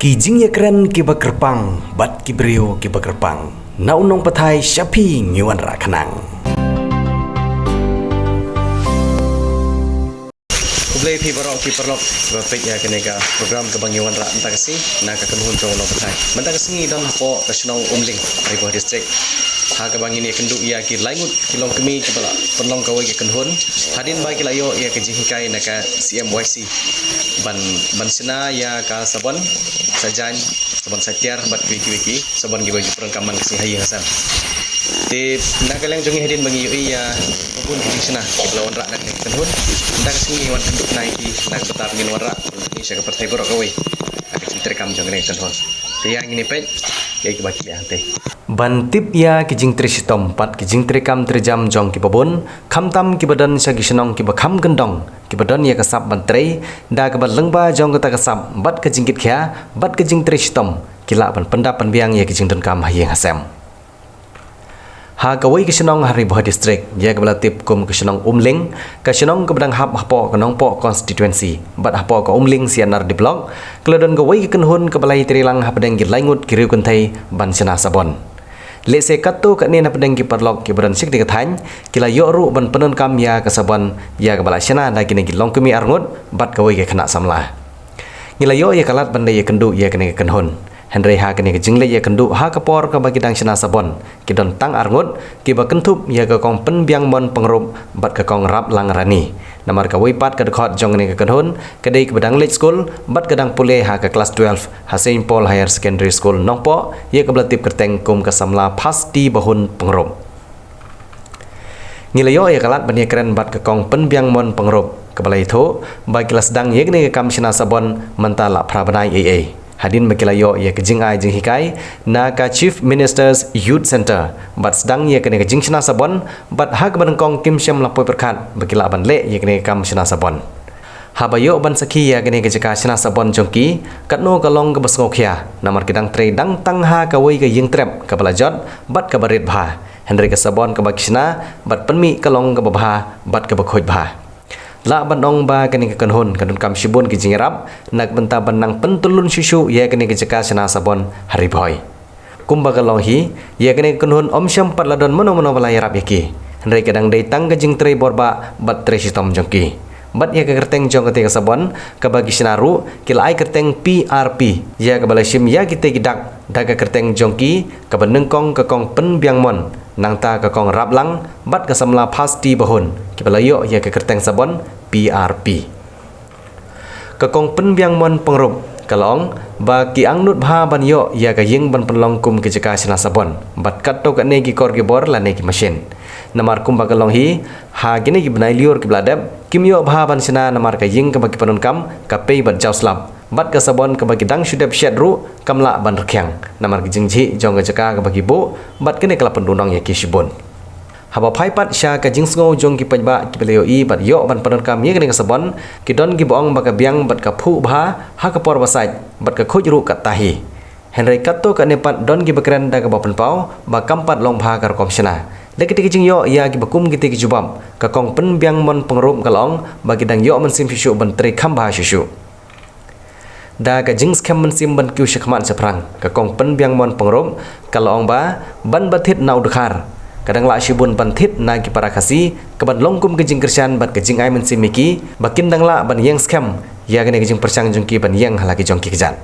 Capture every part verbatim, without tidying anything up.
Ki jingïakren kiba kyrpang bad ki briew kiba kyrpang. Na u nongpathai sha phi ngi wanrah khnang. Khublei phi baroh ki paralok kiba peit ïa kane ka program kaba ngi wanrah mynta ka sngi na ka kynhun jong u nongpathai. Mynta ka sngi ngi don hapoh ka shnong Umling, Ri Bhoi District. Ha kaba ngin ïakynduh ïa ki lai ngut ki longkmie kiba la pynlong kawei ka kynhun hadien ba ki la ïoh ïa ka jinghikai na ka C M Y C ban, ban shna ïa ka sabon sait jaiñ, sabon sait tiar bad kiwei kiwei ki sabon kiba ju pyndonkam man ka sngi ha ïing ha sem. Te na ka liang jong ngi hadien ba ngi ïohi ïa ka bun ka jingshna kiba la wanrah na ka kynhun, mynta ka sngi ngi wan kynduh na ki na ka bynta ba ngin wanrah sha ka pyrthei baroh kawei ha ka jingtrei kam jong ka kynhun. Te ïa ngin ïa peit ïa kiba ki leh hangtei. Ban tip ïa ki jingtrei shitom bad ki jingtrei kam trei jam jong kiba bun, khamtam kiba don sha ki shnong kiba kham kyndong, kiba don ïa ka sap ban trei, da kaba lyngba jong kata ka sap bad ka jingkitkhia bad ka jingtrei shitom, ki lah ban pyndap pynbiang ïa ki jingdonkam ha ïing ha sem. Ha kawei ka shnong ha Ri Bhoi District, ïa kaba la tip kum ka shnong Umling, ka shnong kaba dang hap hapoh ka Nongpoh constituency bad hapoh ka Umling C and R D block, ka la don kawei ka kynhun kaba la ïatrei lang hapdeng ki lai ngut ki riewkynthei ban shna sabon. Lehse katto katne na pdeng ki paralok kiba don sha kane ka thaiñ, ki la ïoh ruh ban pyndonkam ïa ka sabon ïa kaba la shna da kine ki longkmie arngut bad kawei ka khynnah samla. Ngi la ïoh ïa ka lad ban leit ïakynduh ïa kane ka kynhun. Hynrei ha kane ka jingleit ïakynduh ha ka por kaba ki dang shna sabon, ki don tang arngut kiba kynthup ïa ka Kong Pynbiangmon Pyngrope bad ka Kong Raplang Rani. Namar kawei pat ka dkhot jong kane ka kynhun ka dei kaba dang leit skul bad ka dang pule ha ka klas twelve ha Saint Paul Higher Secondary School Nongpoh, ïa kaba la tip kyrteng kum ka samla Phastibahun Pyngrope. Ngi la ïoh ïa ka lad ban ïakren bad ka Kong Pynbiangmon Pyngrope, kaba la ïathuh ba ki la sdang ïa kane ka kam shna sabon mynta la phra bnai ei ei. Hadien ba ki la ïoh ïa ka jingai jinghikai na ka Chief Minister's Youth Centre bad sdang ïa kane ka jingshna sabon, bad ha kaba nyngkong kim shym la poi pyrkhat ba ki lah ban leh ïa kane ka kam shna sabon. Haba ïoh ban sakhi ïa kane ka jaka shna sabon jong ki, katno ka long kaba sngewkhia, namar ki dang trei dang tang ha kawei ka ïing trep kaba la jot bad kaba rit bha. Hynrei ka sabon kaba ki shna bad pynmih ka long kaba bha bad kaba khuid bha. Lah ban ong ba kane ka kynhun ka donkam shibun ki jingïarap na ka bynta ban nang pyntyllun shuh shuh ïa kane ka jaka shna sabon ha Ri Bhoi. Kumba ka long hi, ïa kane ka kynhun ym shym pat la don mano mano ba la ïarap ïa ki. Hynrei ka dang dei tang ka jingtrei borbah bad trei shitom jong ki. Bad ïa ka kyrteng jong kata ka sabon kaba ki shna ruh, ki la ai kyrteng P R P, ïa kaba la shim ïa kita ki dak da ka kyrteng jong ki kaba nyngkong ka Kong Pynbiangmon, nangta ka Kong Raplang bad ka samla Phastibahun, kiba la ïoh ïa ka kyrteng sabon P R P. Ka Kong Pynbiangmon Pyngrope ka la ong ba ki angnud bha ban ïoh ïa ka ïing ban pynlong kum ka jaka shna sabon bad katto katne ki kor ki bor lane ki mashin. Namar kumba ka long hi, ha kine ki bnai lyiur kiba la dep, kim ïoh bha ban shna namar ka ïing kaba ki pyndonkam ka pei bad jaw slap, bad ka sabon kaba ki dang shu dep shet ruh kam lah ban rkhiang namar ka jingjhieh jong ka jaka kaba ki buh, bad kane ka la pynduhnong ïa ki shibun. Haba phai pat sha ka jingsngew jong ki paidbah kiba la ïohi bad ïoh ban pyndonkam ïa kane ka sabon, ki don kiba ong ba ka biang bad ka phuh bha ha ka por ba sait bad ka khuid ruh katta hi. Hynrei katto katne pat don kiba kren da kaba pynpaw ba kam pat long bha ka rukom shna. Da kita ki jingïoh ïa kiba kum kita ki jubab, ka Kong Pynbiangmon Pyngrope ka la ong ba ki dang ïoh mynsiem shuh shuh ban trei kham bha shuh shuh. Da ka jingskhem mynsiem ban kiew shakhmat shaphrang, ka Kong Pynbiangmon Pyngrope ka la ong ba ban bthit na u dkhar, ka dang lah shibun ban thied na ki para Khasi, kaban long kum ka jingkyrshan bad ka jingai mynsiem ïa ki ba kin dang lah ban ïeng skhem ïa kane ka jingpyrshang jong ki ban ïeng ha la ki jong ki kjat.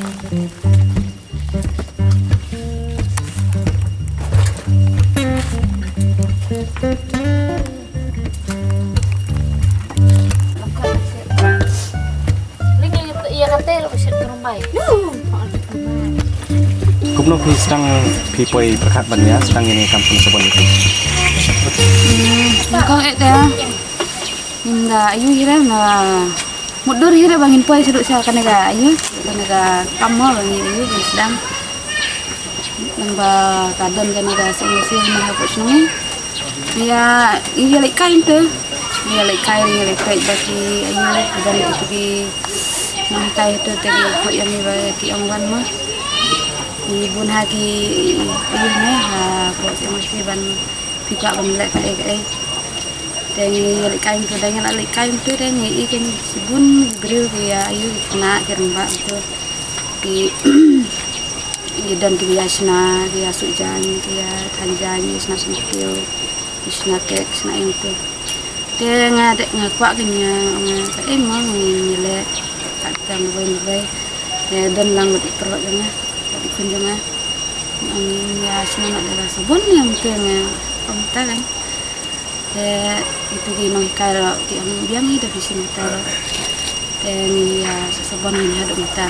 Kumno phi sdang, phi poi pyrkhat ban ïa sdang ïa kane ka kam pynsaw sabon ïa phi? Kong eh te. Ngin da ayu hi re, na mutdur hi re ba ngin poi shaduh sha kane ka ayu, kane ka kam mo ba ngin ayu ban sdang. Nang ba ka don kane ka seng lasi na hapoh shnong. Ïa, ïa leit kai te. Ïa leit kai, ïa leit peit ba ki ayu, ka don ki, ki nonghikai te, te ki khoh ïa ngi ba ki ong wan mo. Ki bun ha ki ayu ne hapoh seng lasi ban phi kwah ban leh kaei kaei. Te ngi ïa leit kai mynta, te ngi la leit kai mynta, te ngi i kein shibun ki briew ki ïa ayu, ki khynnah ki rangbah mynta. Ki, ki don ki ïa shna, ki ïa suh jaiñ, ki ïa thaiñ jaiñ, ki shna shna kiew, ki shna kek, ki shna ïing mynta. Te nga dei nga kwah kein, nga ong kaei mo ngi leh, ka tam duwai duwai. Te don lang bad i paralok jong nga, bad i khun jong nga. Ong ïa shna noh da ka sabon ïa mynta, nga ong ta kan. Te itu ki nonghikai ruh ki ong biang hi da phi shim kita ruh. Te ngi ïa shah sabon ngi haduh mynta.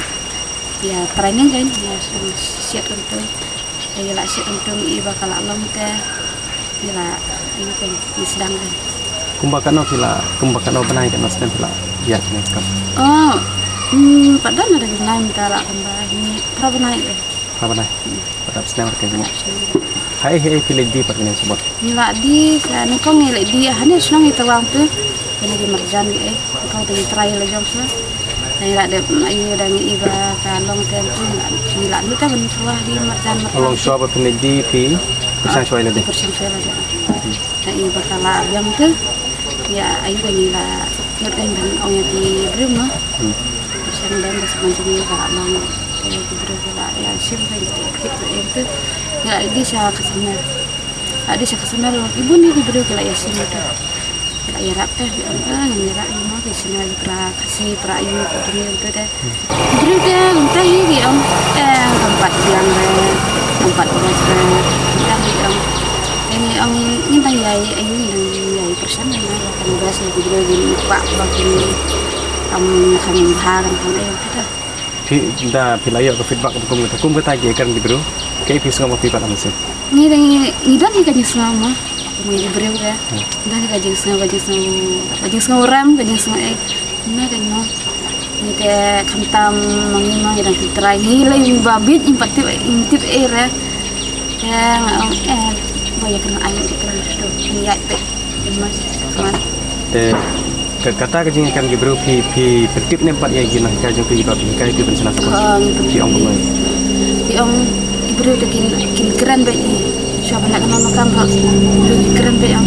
Ïa training kan, ïa shah shet kyntung. Te ïa la shet kyntung i ba ka la long te ïa la ïa kan, ïa sdang kan. Kumba katno ki la, kumba katno bnai, katno snem ki la ïa kane ka kam? Oh, hmm, pat don da ki bnai mynta, la kumba ni phra bnai. Phra bnai. Pat dap snem ka jingeh. Haei haei phi leit die pat kane sabon? Ngi la die sa nyngkong, ngi leit die hane shnong i tawang tu. Kane ki marjan ki eh. Nyngkong te ngi trai la jong sa. Ngi la dep ayu da ngi i ba ka long tem tu, ngi la, ngi la nud te ban trai die marjan marjan. Long shuwa ba phin leit die phi pyrshang shuwa ïa lade? Pyrshang shuwa ïa lade. Ngi i ba ka la biang te. Ïa ayu ka ngi la nud ka ngi ban ong ïa ki briew mo. Hmm. Shan dang ba sa ban jong ïa ka la long. Ïa ki briew ki la ïa shim ka ngi te ki briew em te. Ïa di sha ka samer. Ïa di sha ka samer ki bun ïa ki briew ki la ïa shim te. Ki la ïa rap te ki ong ka ngi rap ïa mo ki shim ïa ki pra Khasi pra ayu ka briew em te te. Briew te kumta hi ki ong, eh, kam pat biang re, kam pat boros re, kumta hi ki ong. Te ngi ong ngin dang ïai, eh, ngin dang ïai pyrshang na ba kan best na ki briew, ngin kwah ba kin, um, kan bha kan kan, eh, kumta. Phi da phi la ïoh ka feedback kum kata, kum kata ki kren ki briew. Kaei phi sngew ma phi pat ha mynsiem? Ngi dang, ngi dang hi ka jingsngew mo. Ngi ki briew ka. Hmm. Ngi dang hi ka jingsngew, ka jingsngew, ka jingsngew rem, ka jingsngew eh. Na ka mo. Ngi te khamtam ma ngi mo ngi dang try, ngi lei ba bit, ngi pat tip, ngi tip eh re. Te nga ong eh ba ïa kane ai ngi kren tu ngi ïaid peit. Te ka, kata ka jingkren ki briew phi, phi pyntip ne em pat ïa ki nonghikai jong phi ba phi hikai phi ban shna sabon? Phi ong kumno? Phi ong ki briew te kin, kin kren beit ïa. Shuwa ban leh kano kano kam ruh ki briew ki kren beit ong.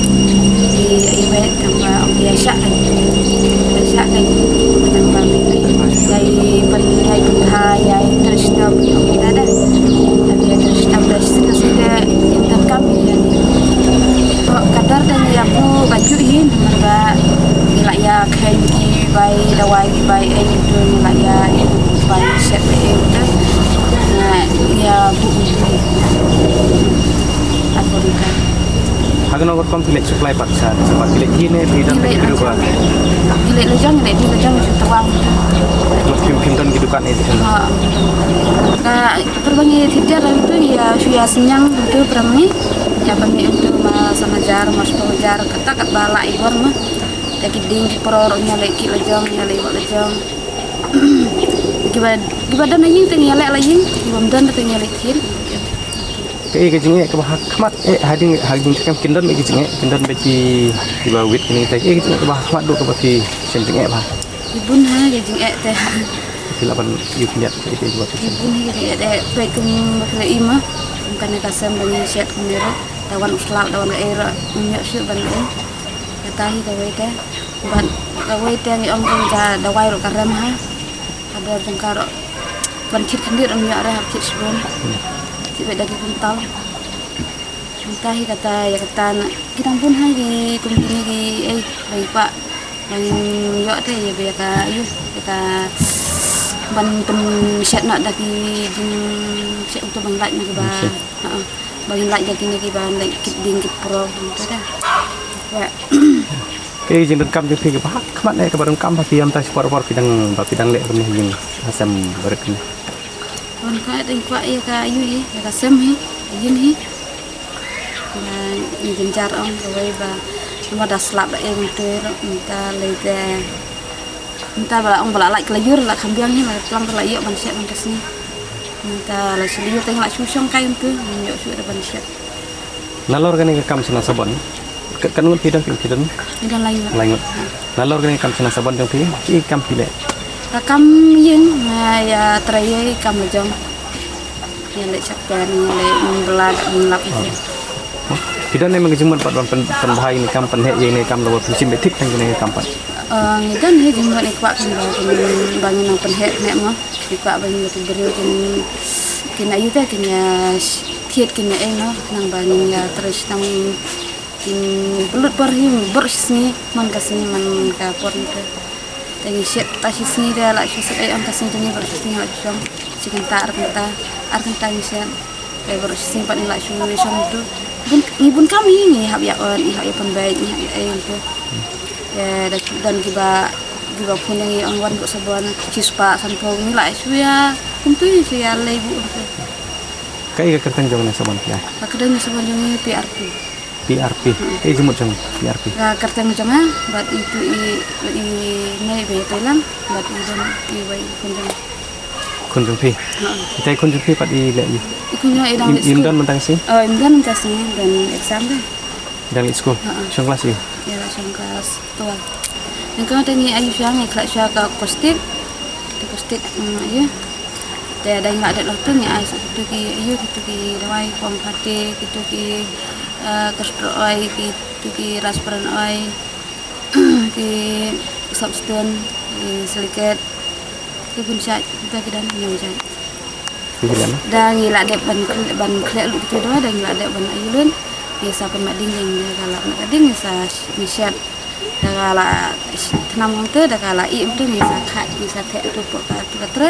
Ki ai beit tang ba ong ki ïa shah kan. Ïa shah kan. Tang ba ïa ban, ïa ban ha ïa traditional ong ki da da. Ïa traditional da shisien shisien da ïa kam ïa. Ka dor te ngi ïa buh kajuh hi namar ba ngi la ïa kheiñ ki bai dawai ki bai ei tu ngi la ïa ïa bai shet bai ei tu. Ngi ïa buh hi. Aku ni kan. Ha kano ka rukom phi leit supply pat sha, sha pat phi leit hi ne phi don phi leit lajong, phi leit lajong sha tawang. Mut phim, phim don ki dukan ei te? Ha. Ka Por ba ngi thit jar tu ïa shu ïa sniang tu para ngi. Ïa ba ngi tu ma san hajar ma shiphew hajar kata kat ba la i bor ma. Te ki ding ki paror ïa leh ki lajong, ïa leh wat lajong. Ki ba, ki ba don la ïing te ngi ïa leh la ïing, ki bym don te ngi ïa leh thit. Kaei ka jingeh kaba ha khmat eh ha ding ha ding te kam kin don ki jingeh, kin don ba ki, ki ba wit kine te kaei ka jingeh kaba ha khmat duh kaba phi shem jingeh ba? Ki bun ha ki jingeh te. Phi lah ban ïa pynïap kaei kaei kaba phi shem? Ki bun ha ki jingeh te, peit kum ba phi la i ma. Kum kane ka sem ba ngi shet kumne ruh. Da wan u slap, da wan kaei ruh, ngim ïoh shuh ban leh. Kata hi kawei te. Bad kawei te ngi ong kum ka dawai ruh ka rem ha. Ka dor jong ka ruh ban thied khyndiat ym ïoh re, hap thied shibun. Thied beit da ki kumtal. Mynta hi kata ïa kata na ki dang bun ha ki kum kine ki ei ba ngi kwah ba ngin ïoh te ïa ba ïa ka ïa ka Ban pynshet noh da ki jing, shet uto ban lait na ki ba. Pynshet. Ha, ba ngin lait da kine ki ba lait kit ding kit prok uto da. Wa. Ka jingdonkam jong phi kaba ha khmat ne kaba donkam ba phi ïam ta shi por por phi dang, ba phi dang leh kumne jing ha sem barit kumne. Wan ka dang kwah ïa ka ayu hi, ïa ka sem hi, ïing hi. Ba ngi jynjar ong kawei ba, ba da slap da eng tu ro, mynta lei te. Mynta ba la ong ba la lait ka la ïur, la kham biang hi, la plang la ïoh ban shet ban ka sngi. Mynta la shu la ïur te ngi la shu shong kai mynta, ngi ïoh shu da ban shet. Nalor kane ka kam shna sabon. Ka, ka ngut phi don, phi don? Ngi don lai ngut. Lai ngut. Nalor kane ka kam shna sabon jong phi, i kam phi leh? Ka kam ïing, nga ïa trai ïa i kam la jong. Ïa leh shakper, ïa leh mynbla, ïa lap. Phi don ne ma ka jingmut pat ban pyn, pynbha ïa kane ka kam, pynheh ïa kane ka kam, laba pynshim beit thik tang kane ka kam pat? Eh, ngi don hi jingmut, i kwah kan ba, kan ba ngin nang pynheh ne mo. I kwah ba ngin, ki briew kin, kin ayu te kin ïa thied kin ïa ei mo. Nang ba ngin ïa trei shnong kin blut bor hi, bor shi sngi, man ka sngi, man ka por ngi te. Te ngi shet ta shi sngi te la shi shet ei, on ka sngi te ngi bor shi sngi la shi shong. Shi kynta ar kynta, ar kynta ngi shet. Te bor shi sngi pat ngi la shu shong tu. Bun, ngi bun kam hi, ngi hap ïa on, ngi hap ïa pynbeit, ngi hap ïa ei tu. Te da don kiba, kiba phone ngi ong wan bok sabon, shi spah sanphew ngi la shu ïa, kumtu shu ïa lei bu tu. Kaei ka kyrteng jong ne sabon phi ai? Ka kyrteng ne sabon jong ngi P R P. P R P. Kaei jingmut jong P R P? Ka kyrteng jong nga, bad itu i, i nei ba ïa Thailand, bad i don i ba i khun jong. Khun jong phi? Ha. Ita i khun jong phi pat i leh i? I khun jong i dang leh skul. Im don mynta ka sngi? Oh, im don mynta ka sngi, don exam dei. Dang leh skul? Ha. Shong klas i? Ïa la shong klas twelve. Nangta te ngi ai shuwa, ngi khlad shuwa ka caustic. Te caustic, mm, ïa. Te dang la dep la tu ngi ai sa kitu ki, ïa kitu ki dawai pom phate, kitu ki, eh, castor oil, kitu ki raspberry oil, ki soapstone, ki silicate, ki bun shait, kita ki dang ñiew shait. Ki dang? Da ngi la dep ban, ban khleh lut kitu da, da ngi la dep ban ai lut. Ngi sa pynmih ding, ngi ka la pynmih ding, ngi sa ngi shet. Da ka la thnam hangta, da ka la ih hangta, ngi sa khat, ngi sa theh tu pok ka, tu ka tre.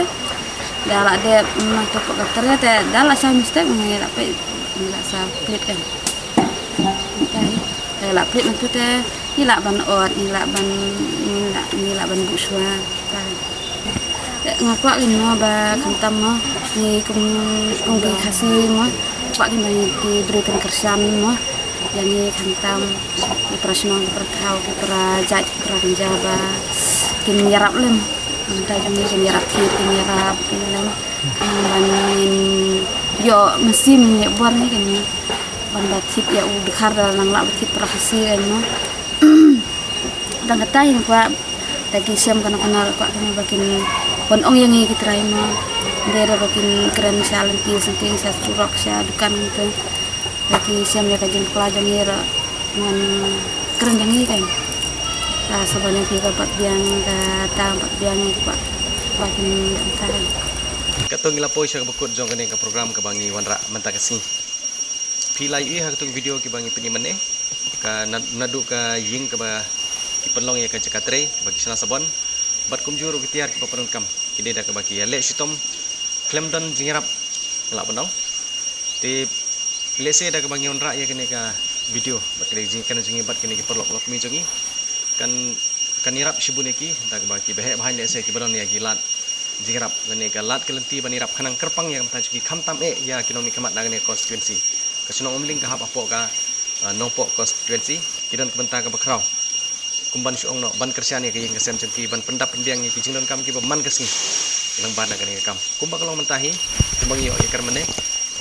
Da la dep, mm, tu pok ka tre, te da la sa mistake, ngi la peit, ngi la sa plit kan. Te, te la plit nangtu te, ngi la ban ot, ngi la ban, ngi la, ngi la ban buh shuwa. Te, nga kwah kin mo ba khamtam mo, ngi kum, kum ki Khasi mo, kwah kin ba ngi ki briew kin kyrshan mo, ïa ngi khamtam, ki para shnong, ki para thaw, ki para jait, ki para kynja ba kin ïarap lem. Mynta jong ngi kin ïarap, ki kin ïarap, kin lem. Ban ngin ïoh mynsiem ïa bor ngi kan, ban ba thied ïa u dkhar da nang lah ba thied para Khasi kan mo. Tang kata hi kwah da ki shem kano kano kwah kane ba kin wan ong ïa ngi ki trai mo. Dei da ba kin kren sha lynti syngkien, sha surok, sha dukan te. Da ki shem ïa ka jingpla jong ngi ruh ngan kren jong ngi kan. Ka sabon jong phi ka pat biang, ka tang pat biang, ngi kwah ba kin dang tang. Kato ngi la poi sha kaba kut jong kane ka program kaba ngi wanrah mynta ka sngi. Phi la ïohi ha kato ka video kiba ngi pyni mynne, ka na-, naduh ka ïing kaba ki pynlong ïa ka jaka trei kaba ki shna sabon, bad kumjuh ruh ki tiar kiba pyndonkam, ki dei da kaba ki ïaleh shitom khlem don jingïarap, ngi lah ban ong. Te lehse da kaba ngi wanrah ïa kane ka video bad kane ka jingkren jong ngi bad kine ki paralok paralok kmie jong ngi, kan, kan ïarap shibun ïa ki da kaba kiba heh bha lehse kiba don ïa ki lad jingïarap, kane ka lad ka lynti ban ïarap khnang kyrpang ïa ka bynta jong ki, khamtam eh ïa ki nongmihkhmat na kane ka constituency. Ka shnong Umling ka hap hapoh ka, ah, Nongpoh constituency, ki don ka bynta kaba khraw. Kum ban shu ong noh, ban kyrshan ïa ka ïing ka sem jong ki, ban pyndap pynbiang ïa ki jingdonkam kiba man ka sngi lyngba na kane ka kam. Kumba ka long mynta hi, kumba ngi ïoh ïa kane mynne,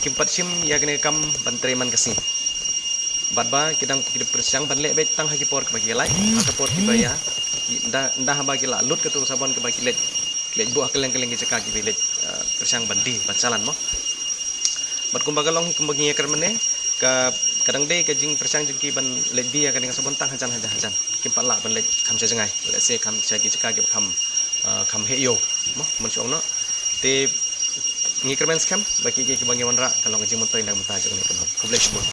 kim pat shim ïa kane ka kam ban trei man ka sngi. Bad ba ki dang, ki dang pyrshang ban leh beit tang ha ki por kiba ki lait, ha ki por kiba ïa, ki, ynda, ynda haba ki la lut kato ka sabon kaba ki leit, ki leit buh ha kylleng kylleng ki jaka kiba ki leit, eh, pyrshang ban die, ban shalan mo. Bad kumba ka long hi, kumba ngi ïa kren mynne, ka, ka dang dei ka jingpyrshang jong ki ban leit die ïa kane ka sabon tang hajan, hajan, hajan. Kim pat lah ban leit kham sha jngai, lehse kham sha ki jaka kiba kham, eh, kham heh ïew mo, kumban shu ong noh. Te ngi kyrmen skhem ba kiei kiei kiba ngi wanrah kan long ka jingmyntoi na ka bynta jong kane ka pynhun. Khublei shibun.